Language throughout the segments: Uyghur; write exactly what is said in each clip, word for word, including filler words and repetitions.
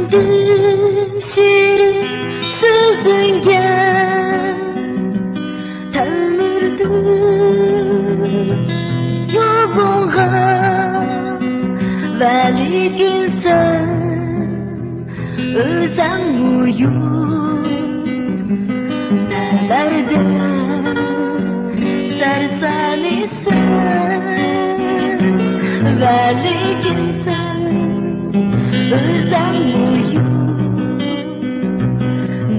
شېرىن سۆزۈڭگە تەلمۈردۈم يولۇڭغا، ۋەلىكىن سەن ئۆزەڭمۇ يوق نەلەردە سەرسانى سەن، ۋەلىكىن سەن ئۆزەڭمۇ يوق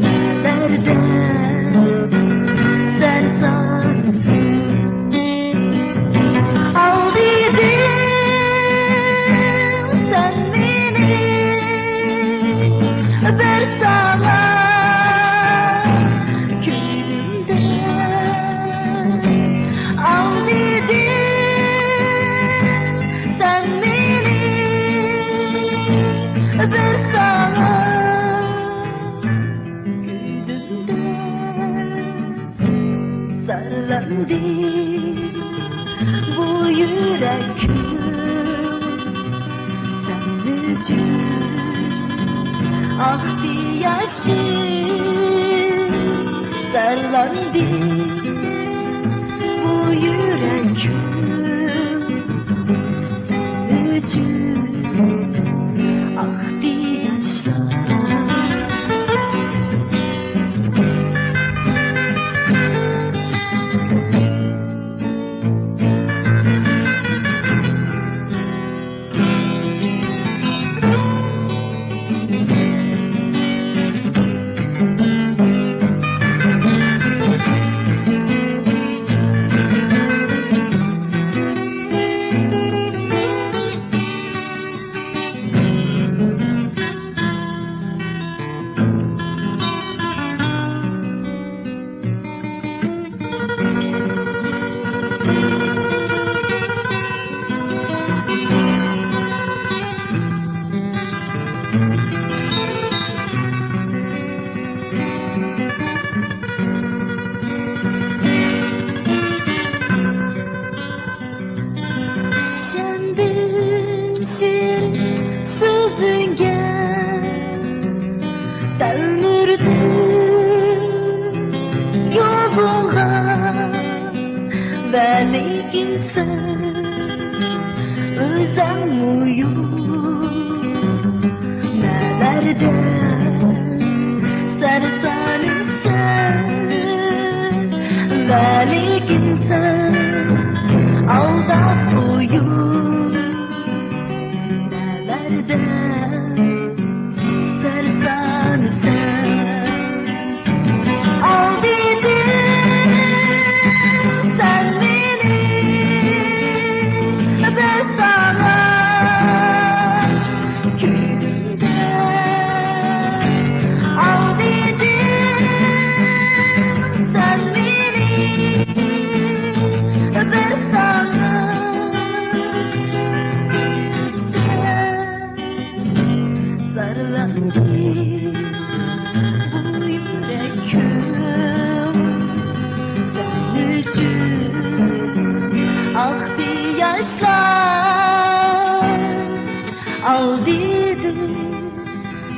نەلەردە سەرسانىسەن. ئالدىدىم سەن مېنى بىر ساڭا كۈلۈمدە، ئالدىدىم سەن مېنى بىر ساڭا كۈلۈمدە. زارلاندى بۇ يۈرەكىم سەن ئۈچۈن ئاقتى ياشىم. زارلاندى بۇ يۈرەكىم سەن ئۈچۈن ئاقتى ياشىم. ئىشەندىم شېرىن سۆزۈڭگە، تەلمۈردۈم يولۇڭغا، ۋەلىكىن سەن ئۆزەڭمۇ يوق نەلەردە سەرسانىسەن، ۋەلىكىن سەن ئالداپ قويۇپ نەلەردە سەرسانىسەن. ئالدىدىم سەن مېنى بىر ساڭا كۈلۈمدە، ئالدىدىم سەن مېنى بىر ساڭا كۈلۈمدە. زارلاندى بۇ يۈرەكىم سەن ئۈچۈن ئاقتى ياشلار. ئالدىدىم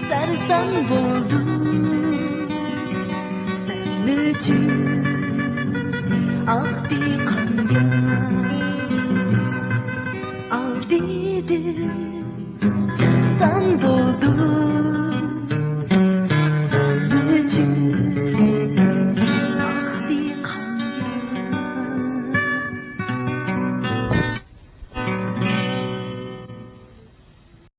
سەرسان بولدۇم سەن ئۈچۈن ئاقتى قان ياش. ئالدىدىم سەرسان بولدۇم